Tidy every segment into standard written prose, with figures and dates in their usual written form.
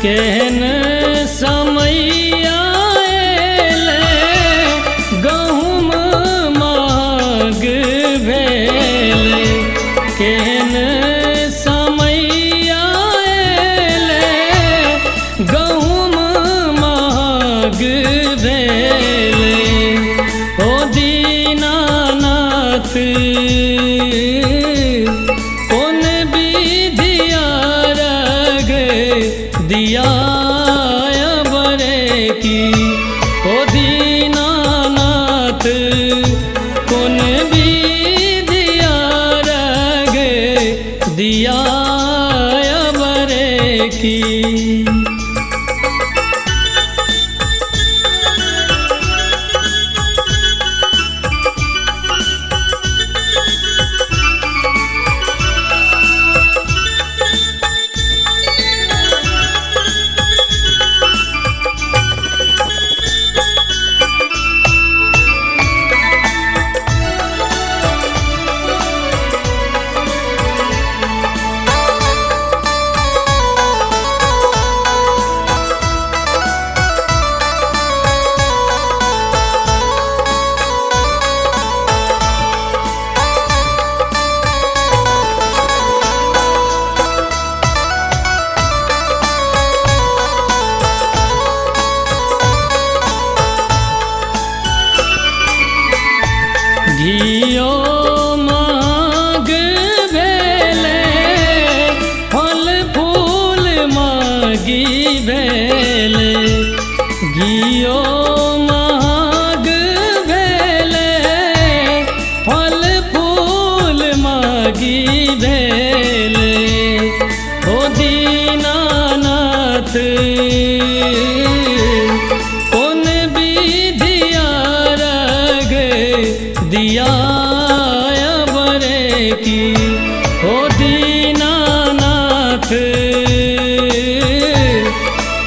केहन समय आएले गहुम मांग भेले। केहन समय आएले गहुम मांग भेले। ओ दीनानाथ कोन विधि अरघ दिया बरे की। ओ दीनानाथ कोन विधि अरघ दिया बरे की। घियो मांग भेले फल फूल मांगी भेले। घियो मांग भेले फल फूल मांगी भेले। ओ दीनानाथ कोन विधि अरघ दिया बरे की। ओ दीनानाथ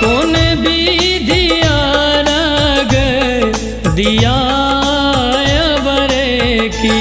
कोन विधि अरघ दिया बरे की।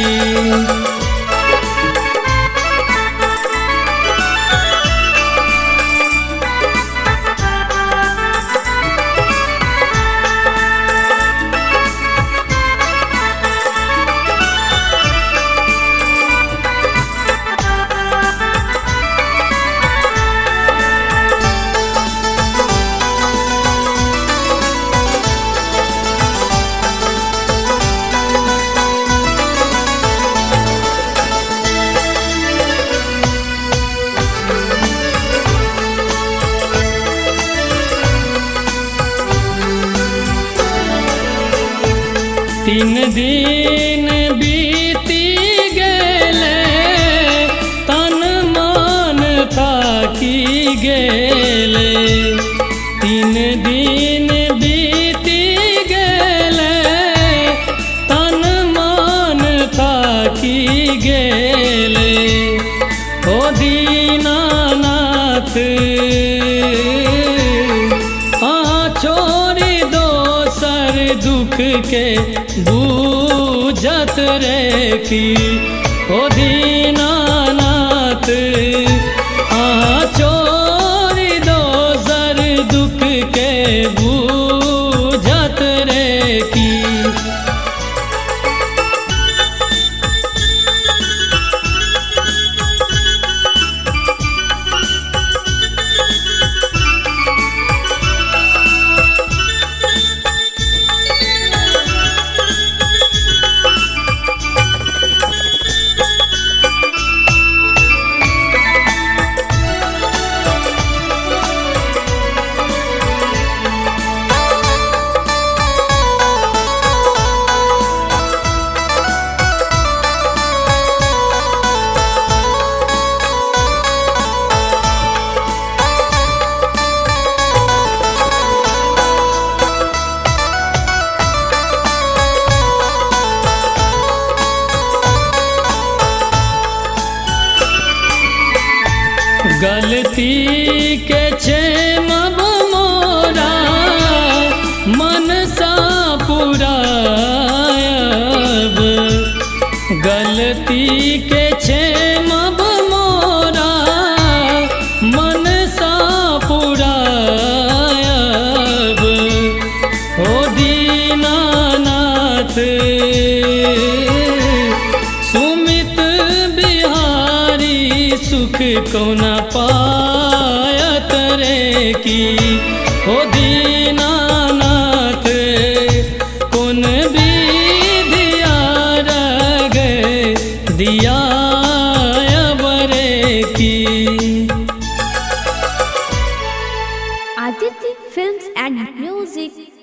तीन दिन बीती गेले तन मन थाकी गेले। तीन दिन बीती गेले तन मन थाकी गेले। ओ दीनानाथ आ छोड़ी दोसर दुख के बूझत रे की। ओ दीनानाथ आ छोड़ी दोसर दुख के बूझत रे की। गलती के छेमब मोरा मनसा पुरायब। गलती के छेमब मोरा मनसा पुरायब। दीनानाथ। सुमित बिहारी सुख कोना पायत रे की, हो दीनानाथ कोन विधिया गे दिया बरे की। Aditya Films and Music।